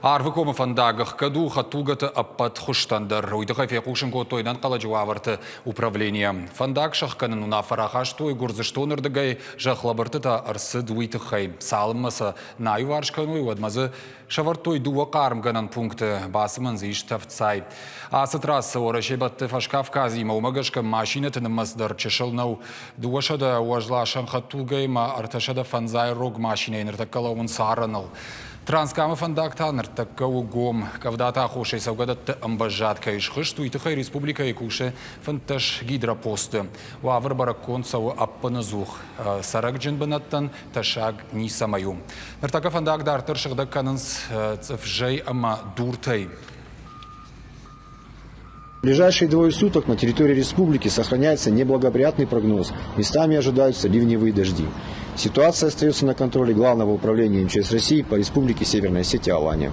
Арвыкомы фӕндаг ӕхгӕд у хӕдтулгӕты ӕппӕт хуызтӕн дӕр. Уый тыххӕй фехъусын кодтой ӕнӕнхъӕлӕджы уавӕрты управленийӕ. Фӕндаг сӕхгӕнын уынаффӕ рахастой Гуырдзыстоны рдыгӕй, зӕхлӕбырдтытӕ ӕрцыд уый тыххӕй. Цалынмӕ сӕ нӕ аиуварс кӕной, уӕдмӕ дзы сӕвӕрдтой дыууӕ хъармгӕнӕн пункты, бацымӕн дзы ис тӕвдцай. Ацы трассӕ Уӕрӕсе бӕтты Фӕскавказимӕ, уымӕ гӕсгӕ машинӕты нымӕц дӕр чысыл нӕу. 200 уӕзласӕн хӕдтулгӕйы ма 350 рог машинӕйы ныртӕккӕ лӕууынц арӕныл. Транскамы фӕндаг та ныртӕккӕ у гом. Къӕвдаты аххосӕй цӕугӕдӕтты ӕмвӕзад кӕй схызт, уый тыххӕй республикӕйы кусы 15 гидропосты. Уавӕр бӕрӕггонд цӕуы ӕппынӕдзух. Цӕрӕгджын бынӕттӕн тӕссаг ницӕмӕй у. Ныртӕккӕ фӕндаг дарддӕр сыгъдӕг кӕнынц цъыфзӕй ӕмӕ дуртӕй. В ближайшие двое суток на территории республики сохраняется неблагоприятный прогноз. Местами ожидаются ливневые дожди. Ситуация остается на контроле Главного управления МЧС России по Республике Северная Осетия-Алания.